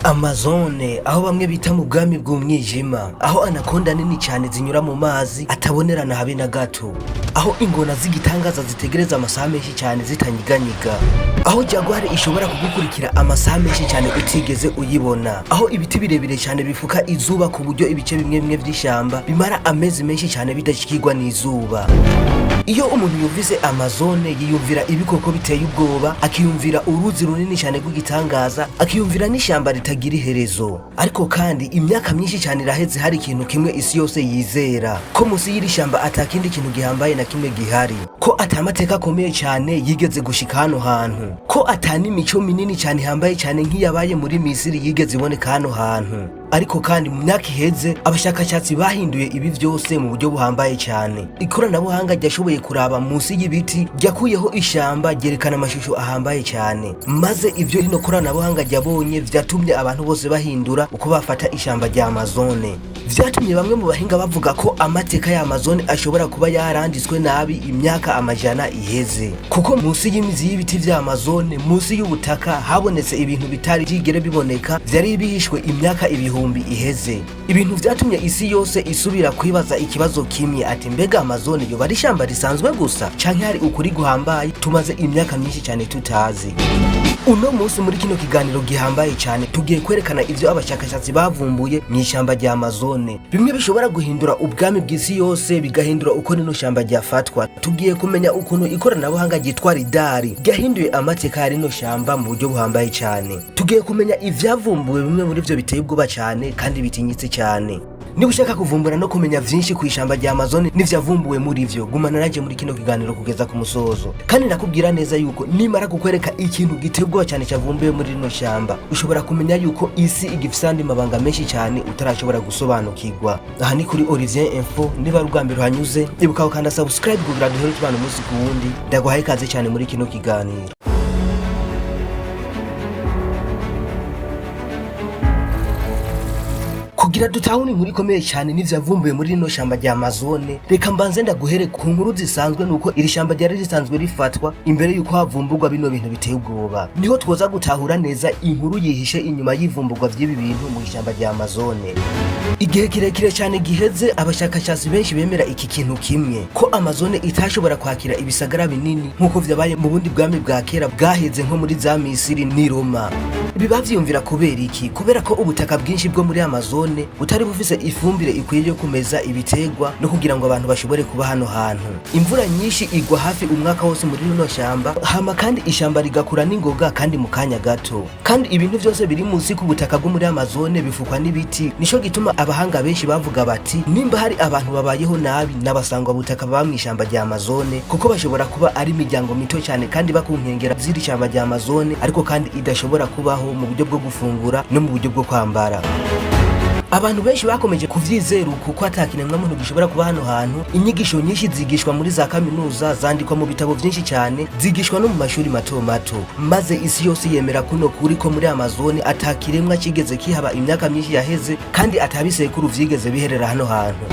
Amazone, aho bamwe bita mu bwami bw'umwijima, aho anakonda nini cyane zinyura mu mazi atabonerana habe na gato, aho ingona z'igitangaza zitegereza amasaha menshi cyane zitanyiganyiga, aho jaguar ishobora kugukurikira amasaha menshi cyane utigeze uyibona, aho ibiti birebire cyane bifuka izuba ku buryo ibice bimwe bimwe by'ishyamba bimara amezi menshi cyane bidashikirwa n'izuba. Iyo umuntu yumvise Amazone, yiyumvira ibikoko biteye ubwoba, akiyumvira uruzi runini cyane rw'igitangaza, akiyumvira n'ishyamba ritagira iherezo. Ariko kandi imyaka myinshi cyane iraheze hari ikintu kimwe isi yose yizera: ko munsi y'iri shyamba atakindi kintu gihambaye na kimwe gihari, ko atamateka akomeye cyane yigeze gushika hano hantu, ko ata n'imico minini cyane ihambaye cyane nk'iyabaye muri Misiri yigeze iboneka hano hantu. Ariko kandi mu myaka iheze abashakashatsi bahinduye ibi byose mu buryo buhambaye cyane. Ikoranabuhanga ryashoboye kuraba munsi y'ibiti ryakuyeho ishyamba, ryerekana amashusho ahambaye cyane, maze ibyo rino koranabuhanga ryabonye vyatumye abantu bose bahindura uko bafata ishyamba rya Amazone. Vyatumye bamwe mu bahinga bavuga ko amateka ya Amazone ashobora kuba yaranditswe nabi imyaka amajana iheze, kuko munsi y'imizi y'ibiti vya Amazone, munsi y'ubutaka, habonetse ibintu bitari byigere biboneka, vyari bihishwe imyaka ibihumbi iheze. Ibintu vyatumye isi yose isubira kwibaza ikibazo kimwe, ati: "Mbega Amazone yoba ari ishyamba risanzwe gusa, canke hari ukuri guhambaye tumaze imyaka myinshi cyane tutazi?" Uno munsi muri kino kiganiro gihambaye cyane tugiye kwerekana ivyo abashakashatsi bavumbuye mu ishyamba rya Amazone, bimwe bishobora guhindura ubwami bw'isi yose, bigahindura uko rino shyamba ryafatwa. Tugiye kumenya ukuntu ikoranabuhanga ryitwa lidar ryahinduye amateka ya rino shyamba mu buryo buhambaye cyane. Tugiye kumenya ivyavumbuwe, bimwe muri vyo biteye ubwoba cyane kandi bitinyitse cyane. Niba ushaka kuvumbura no kumenya vyinshi ku ishyamba rya Amazon n'ivyavumbuwe muri vyo, gumana nanje muri kino kiganiro kugeza ku musozo. Kandi nakubwira neza yuko nimara kukwereka ikintu giteye ubwoba cyane cyavumbuwe muri rino shyamba, ushobora kumenya yuko isi igifise andi mabanga menshi cyane utarashobora gusobanukirwa. Aha ni kuri Olivier Info. Niba ari ubwa mbere uhanyuze, ibuka gukanda subscribe kugira duhere tubana umunsi ku wundi. Ndaguhaye ikaze cyane muri kino kiganiro. Kugira dutahure inkuru ikomeye cyane n'ivyavumbuye muri rino shamba rya Amazone, reka mbanze ndaguhere ku nkuru zisanzwe, nuko iri shamba ryari risanzwe rifatwa imbere yuko havumburwa bino bintu biteye ubwoba. Niho twoza gutahura neza inkuru yihishe inyuma y'ivumburwa vy'ibi bintu mu ishyamba rya Amazone. Igihe kirekire cyane giheze, abashakashatsi benshi bemera iki kintu kimwe, ko Amazone itashobora kwakira ibisagara binini nk'uko vyabaye mu bundi bwami bwa kera bwaheze, nko muri za Misiri n'i Roma. Ibi bavyiyumvira kubera iki? Kubera ko ubutaka bwinshi bwo muri Amazone butari bufise ifumbire ikwiye yo kumeza ibiterwa no kugira ngo abantu bashobore kuba hano hantu. Imvura nyinshi igwa hafi umwaka wose muri rino shamba, hama kandi ishamba rigakura n'ingoga kandi mu kanya gato. Kandi ibintu vyose biri munsi ku butaka bwo muri Amazone bifukwa n'ibiti. Nico gituma abahanga benshi bavuga bati: "Nimba hari abantu babayeho nabi, n'abasangwa butaka baba mw'ishamba rya Amazone, kuko bashobora kuba ari imiryango mito cyane kandi bakunkengera z'iri shamba rya Amazone, ariko kandi idashobora kubaho mu buryo bwo gufungura no mu buryo bwo kwambara." Abantu benshi bakomeje kuvyizera uku, ko ata kiremwamuntu gishobora kuba hano hantu. Inyigisho nyinshi zigishwa muri za kaminuza, zandikwa mu bitabo vyinshi cyane, zigishwa no mu mashuri mato mato, maze isi yose yemera kuno kuri, ko muri Amazone ata kiremwa kigeze kihaba imyaka myinshi yaheze, kandi atabisekuru vyigeze biherera hano hantu.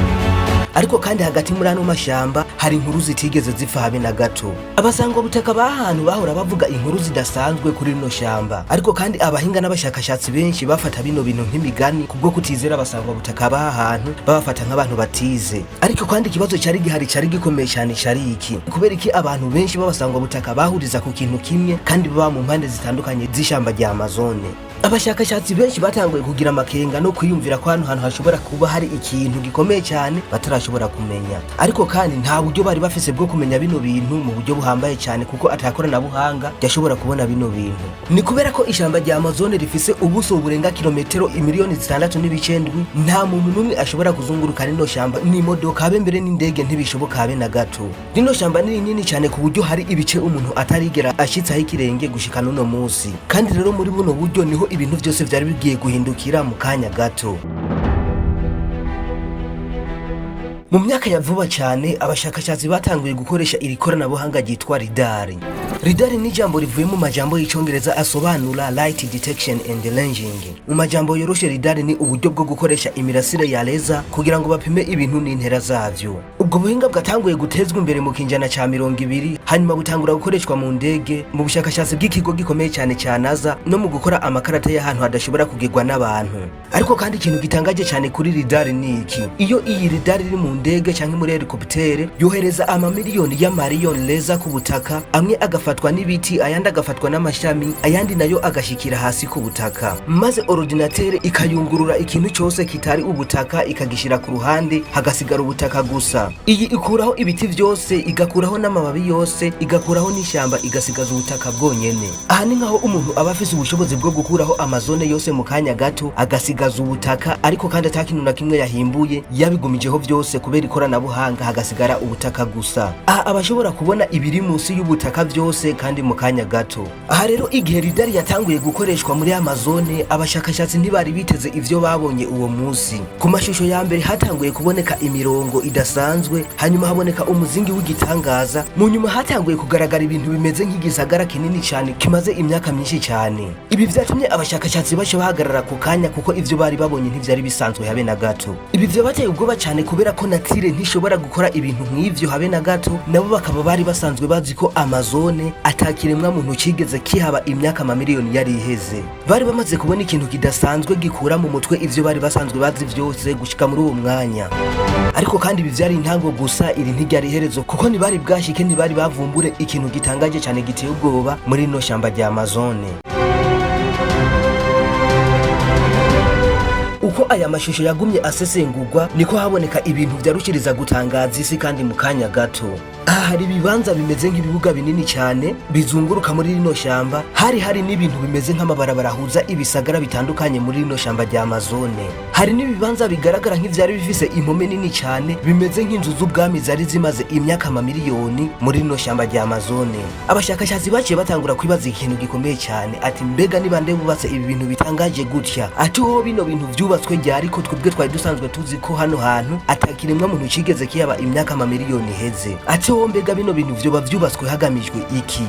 Ariko kandi hagati muri ano mashamba hari inkuru zitigeze zipfa habe na gato. Abasangwa butaka b'ahantu bahora bavuga inkuru zidasanzwe kuri rino shamba, ariko kandi abahinga n'abashakashatsi benshi bafata bino bintu nk'imigani kubwo kutizera abasangwa butaka b'aha hantu, babafata nk'abantu batize. Ariko kandi ikibazo cyari gihari, cyari gikomeye cyane, cyari iki: kubera iki abantu benshi b'abasangwa butaka bahuriza ku kintu kimwe kandi baba mu mpande zitandukanye z'ishamba rya Amazone? Abashakashatsi benshi batanguye kugira amakenga no kwiyumvira ko hano hantu hashobora kuba hari ikintu gikomeye cyane batarashobora kumenya. Ariko kandi nta buryo bari bafise bwo kumenya bino bintu mu buryo buhambaye cyane, kuko atakoranabuhanga ryashobora kubona bino bintu. Ni kubera ko ishyamba rya Amazone rifise ubuso burenga kilometero imiliyoni 6.7. Nta muntu n'umwe ashobora kuzunguruka rino shyamba n'imodoka, habe mbere n'indege ntibishoboka habe na gato. Rino shyamba ni rinini cyane ku buryo hari ibice umuntu atarigera ashitsaho ikirenge gushika n'uno munsi. Kandi rero muri buno buryo niho ibintu byose vyari bigiye guhindukira mu kanya gato. Mu myaka ya vuba cyane, abashakashatsi batanguye gukoresha iri koranabuhanga ryitwa lidar. Lidar ni ijambo rivuye mu majambo y'icongereza asobanura light detection and ranging. Mu majambo yoroshe, lidar ni uburyo bwo gukoresha imirasire ya laser kugira ngo bapime ibintu n'intera zavyo. Ubwo buhinga bwatanguye gutezwa imbere mu kinjana ca 20, hanyuma butangura gukoreshwa mu ndege, mu bushakashatsi bw'ikigo gikomeye cyane ca NASA, no mu gukora amakarata y'ahantu hadashobora kugerwa n'abantu. Ariko kandi ikintu gitangaje cyane kuri lidar ni iki: iyo iyi lidar iri mu ndege canke muri hélicoptère, yohereza amamiliyoni y'amarayons laser ku butaka, amwe agafatwa n'ibiti, ayandi agafatwa n'amashami, ayandi nayo agashikira hasi ku butaka, maze ordinateur ikayungurura ikintu cyose kitari ubutaka ikagishira ku ruhande, hagasigara ubutaka gusa. Iyi ikuraho ibiti vyose, igakuraho n'amababi yose, igakuraho n'ishyamba, igasigaza ubutaka bwonyene. Aha ni nkaho umuntu aba afise ubushobozi bwo gukuraho Amazone yose mu kanya gato, agasigaza ubutaka, ariko kandi atakintu na kimwe yahimbuye, yabigumijeho vyose kubera ikoranabuhanga, hagasigara ubutaka gusa. Aha abashobora kubona ibiri munsi y'ubutaka vyose kandi mu kanya gato. Aha rero, igihe lidar yatanguye gukoreshwa muri Amazone, abashakashatsi ntibari biteze ivyo babonye uwo munsi. Ku mashusho ya mbere hatanguye kuboneka imirongo idasanzwe, hanyuma haboneka umuzingi w'igitangaza. Mu nyuma hatanguye kugaragara ibintu bimeze nk'igisagara kinini cyane kimaze imyaka myinshi cyane. Ibi vyatumye abashakashatsi baca bahagarara ku kanya, kuko ivyo bari babonye ntivyari bisanzwe habe na gato. Ibi vyabateye ubwoba cyane kubera ko nature ntishobora gukora ibintu nk'ivyo habe na gato. Nabo bakaba bari basanzwe bazi ko Amazone atakiremwa muntu cigeze kihaba imyaka amamiliyoni yari iheze. Bari bamaze kubona ikintu kidasanzwe gikura mu mutwe ivyo bari basanzwe bazi vyose gushika muri uwo mwanya. Ariko kandi ibi vyari intango gusa, iri ntiryari iherezo, kuko ntibari bwashike, ntibari bavumbure ikintu gitangaje cyane giteye ubwoba muri rino shamba rya Amazone. Uko aya mashusho yagumye asesengurwa, niko haboneka ibintu vyarushiriza gutangaza isi kandi mu kanya gato. Aha hari ibibanza bimeze nk'ibibuga binini cyane bizunguruka muri rino shamba. Hari n'ibintu bimeze nk'amabarabara ahuza ibisagara bitandukanye muri rino shamba rya Amazone. Hari n'ibibanza bigaragara nk'ivyari bifise impome nini cyane, bimeze nk'inzu z'ubwami zari zimaze imyaka amamiliyoni muri rino shamba rya Amazone. Abashakashatsi baciye batangura kwibaza ikintu gikomeye cyane, ati: "Mbega ni bande bubatse ibi bintu bitangaje gutya?" Ati: "Ho bino bintu vyubatswe ryari, ko twebwe twari dusanzwe tuzi ko hano hantu atakiremwa muntu cigeze kiyaba imyaka amamiliyoni iheze?" Ati: "Ho mbega bino bintu vyoba vyubatswe hagamijwe iki?"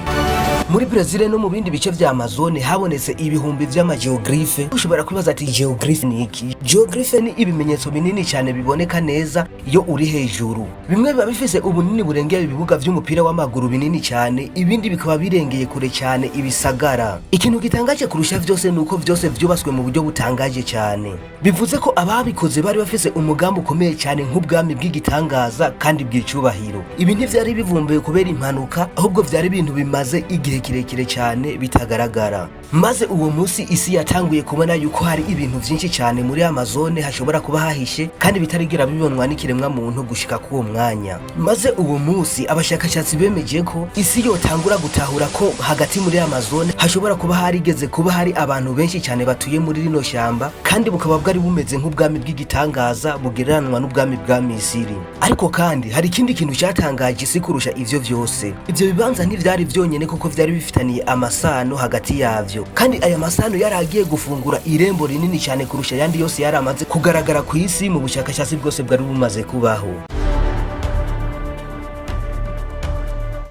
Muri Brezil no mu bindi bice vya Amazone habonetse ibihumbi vy'amageoglyphe. Ushobora kwibaza ati: "Geoglyphe ni iki?" Geoglyphe ni ibimenyetso binini cyane biboneka neza iyo uri hejuru. Bimwe biba bifise ubunini burengeye ibibuga vy'umupira w'amaguru binini cyane, ibindi bikaba birengeye kure cyane ibisagara. Ikintu gitangaje kurusha vyose ni uko vyose vyubatswe mu buryo butangaje cyane, bivuze ko ababikoze bari bafise umugambi ukomeye cyane, nk'ubwami bw'igitangaza kandi bw'icubahiro. Ibi ntivyari bivumbuye kubera impanuka, ahubwo vyari ibintu bimaze igihe kirekire cyane bitagaragara. Maze uwo munsi isi yatanguye kubona yuko hari ibintu vyinshi cyane muri Amazone hashobora kuba hahishe kandi bitarigera bibonwa n'ikiremwa muntu gushika k'uwo mwanya. Maze uwo munsi abashakashatsi bemeje ko isi yotangura gutahura ko hagati muri Amazone hashobora kuba harigeze kuba hari abantu benshi cyane batuye muri rino shyamba, kandi bukaba bwari bumeze nk'ubwami bw'igitangaza bugereranwa n'ubwami bwa Misiri. Ariko kandi hari ikindi kintu cyatangaje isi kurusha ivyo vyose. Ivyo bibanza ntivyari vyonyene, kuko vyari bifitaniye amasano hagati yavyo, kandi aya masano yari agiye gufungura irembo rinini cyane kurusha ayandi yose yari amaze kugaragara ku isi mu bushakashatsi bwose bwari bumaze kubaho.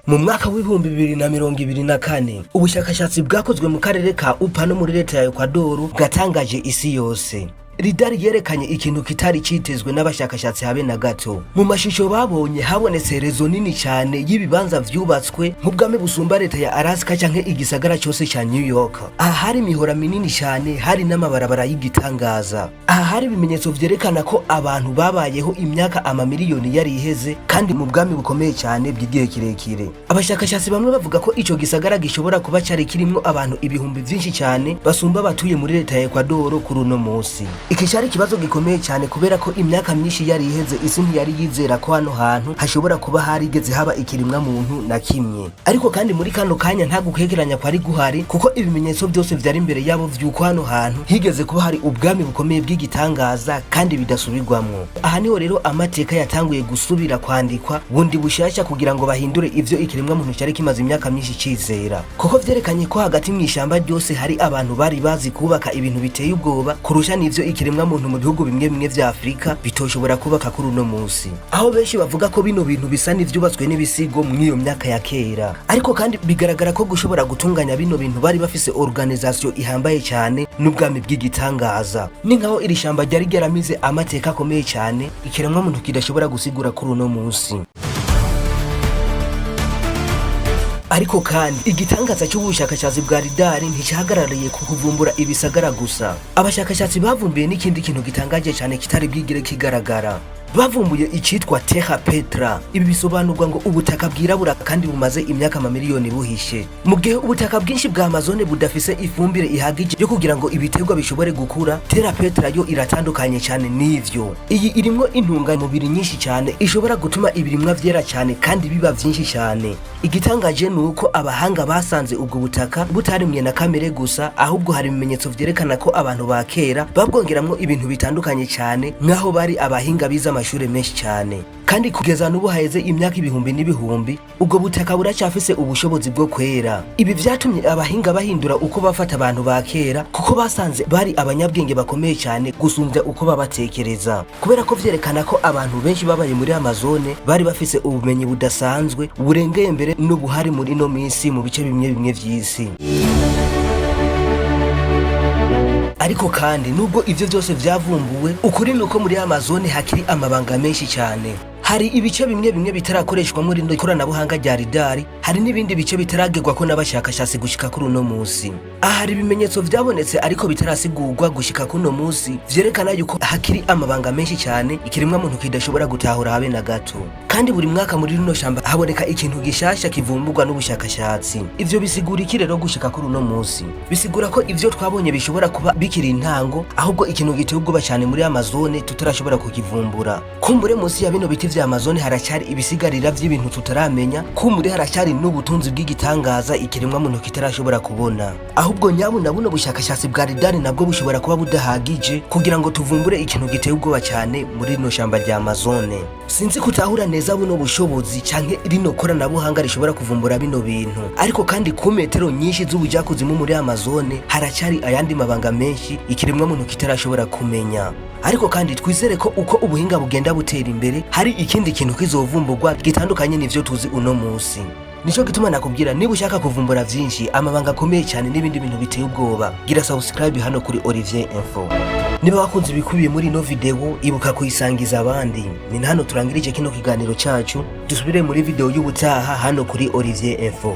Mu mwaka w'2024, ubushakashatsi bwakozwe mu karere ka Upa no muri leta ya Ecuador bwatangaje isi yose. Lidar yerekanye ikintu kitari citezwe n'abashakashatsi habe na gato. Mu mashusho babonye, habonetse réseau nini cyane y'ibibanza vyubatswe nk'ubwami busumba leta ya Alaska canke igisagara cyose ca New York. Aha hari imihora minini cyane, hari n'amabarabara y'igitangaza. Aha hari ibimenyetso vyerekana ko abantu babayeho imyaka amamiliyoni yari iheze, kandi mu bwami bukomeye cyane bw'igihe kirekire. Abashakashatsi bamwe bavuga ko ico gisagara gishobora kuba cari kirimwo abantu ibihumbi vyinshi cyane basumba abatuye muri leta ya Ecuador kuri uno munsi. Iki cyari ikibazo gikomeye cyane, kubera ko imyaka myinshi yari iheze isi ntiyari yizera ko hano hantu hashobora kuba harigeze haba ikiremwa muntu na kimwe. Ariko kandi muri kano kanya nta gukekeranya kwari guhari, kuko ibimenyetso byose vyari imbere yabo vy'uko hano hantu higeze kuba hari ubwami bukomeye bw'igitangaza. by'igitangaza kandi bidasubirwamwo. Aha niho rero amateka yatanguye gusubira kwandikwa bundi bushasha kugira ngo bahindure ivyo ikiremwa muntu cyari kimaze imyaka myinshi cizera, kuko vyerekanye ko hagati mw'ishamba ryose hari abantu bari bazi kubaka ibintu biteye ubwoba kurusha n'ivyo ikiremwa muntu mu bihugu bimwe bimwe vya Afurika bitoshobora kubaka kuri uno musi, aho benshi bavuga ko bino bintu bisa n'ivyubatswe n'ibisigo mw'iyo myaka ya kera. Ariko kandi bigaragara ko gushobora gutunganya bino bintu bari bafise organisation ihambaye cyane n'ubwami bw'igitangaza. Ni nkaho iri shamba ryari ryaramize amateka akomeye cyane ikiremwa muntu kidashobora gusigura kuri uno musi. Ariko kandi igitangaza cy'ubushakashatsi bwa LiDAR nticahagarariye ku kuvumbura ibisagara gusa. Abashakashatsi bavumbuye n'ikindi kintu gitangaje cyane kitari bwigire kigaragara. Bavumbuye icitwa Terra Preta. Ibi bisobanurwa ngo ubutaka bwirabura kandi bumaze imyaka amamiliyoni buhishe. Mu gihe ubutaka bwinshi bwa Amazone budafise ifumbire ihagije yo kugira ngo ibiterwa bishobore gukura, Terra Preta yo iratandukanye cyane n'ivyo. Iyi irimwo intungamubiri nyinshi cyane ishobora gutuma ibirimwa vyera cyane kandi biba vyinshi cyane. Igitangaje ni uko abahanga basanze ubwo butaka butarimwe na kamere gusa, ahubwo hari ibimenyetso vyerekana ko abantu ba kera babwongeramwo ibintu bitandukanye cyane, nk'aho bari abahinga bize amashure menshi cyane. Kandi kugeza n'ubu haheze imyaka ibihumbi n'ibihumbi, ubwo butaka buracyafise ubushobozi bwo kwera. Ibi vyatumye abahinga bahindura uko bafata abantu ba kera, kuko basanze bari abanyabwenge bakomeye cyane gusumbya uko babatekereza, kubera ko vyerekana ko abantu benshi babaye muri Amazone bari bafise ubumenyi budasanzwe burengeye mbere n'ubuhari muri ino minsi mu bice bimwe bimwe vy'isi. Ariko kandi nubwo ivyo vyose vyavumbuwe, ukuri nuko muri Amazone hakiri amabanga menshi cyane. Hari ibice bimwe bimwe bitarakoreshwa muri rino koranabuhanga rya LiDAR, hari n'ibindi bice bitaragerwako n'abashakashatsi gushika kuri uno musi. Aha hari ibimenyetso vyabonetse ariko bitarasigurwa gushika kuno musi, vyerekana yuko hakiri amabanga menshi cyane ikiremwa muntu kidashobora gutahura habe na gato. Kandi buri mwaka muri rino shamba haboneka ikintu gishasha kivumburwa n'ubushakashatsi. Ivyo bisigura iki rero gushika kuri uno musi? Bisigura ko ivyo twabonye bishobora kuba bikiri intango, ahubwo ikintu giteye ubwoba cyane muri Amazone tutarashobora kukivumbura. Kumbure munsi ya bino biti vya Amazone haracyari ibisigarira vy'ibintu tutaramenya, kumbure haracyari n'ubutunzi bw'igitangaza ikiremwa muntu kitarashobora kubona. Ahubwo nyabuna buno bushakashatsi bwa LiDAR nabwo bushobora kuba budahagije kugira ngo tuvumbure ikintu giteye ubwoba cyane muri rino shamba rya Amazone. Sinzi kutahura neza buno bushobozi canke rino koranabuhanga rishobora kuvumbura bino bintu, ariko kandi ku metero nyinshi z'ubujakuzimu muri Amazone haracyari ayandi mabanga menshi ikiremwa muntu kitarashobora kumenya. Ariko kandi twizere ko uko ubuhinga bugenda butera imbere, hari ikindi kintu kizovumburwa gitandukanye n'ivyo tuzi uno musi. Nico gituma nakubwira, niba ushaka kuvumbura vyinshi, amabanga akomeye cyane n'ibindi bintu biteye ubwoba, gira subscribe hano kuri Olivier Info. Niba wakunze ibikubiye muri ino video, ibuka kuyisangiza abandi. Ni hano turangirije kino kiganiro cacu. Dusubire muri video y'ubutaha hano kuri Olivier Info.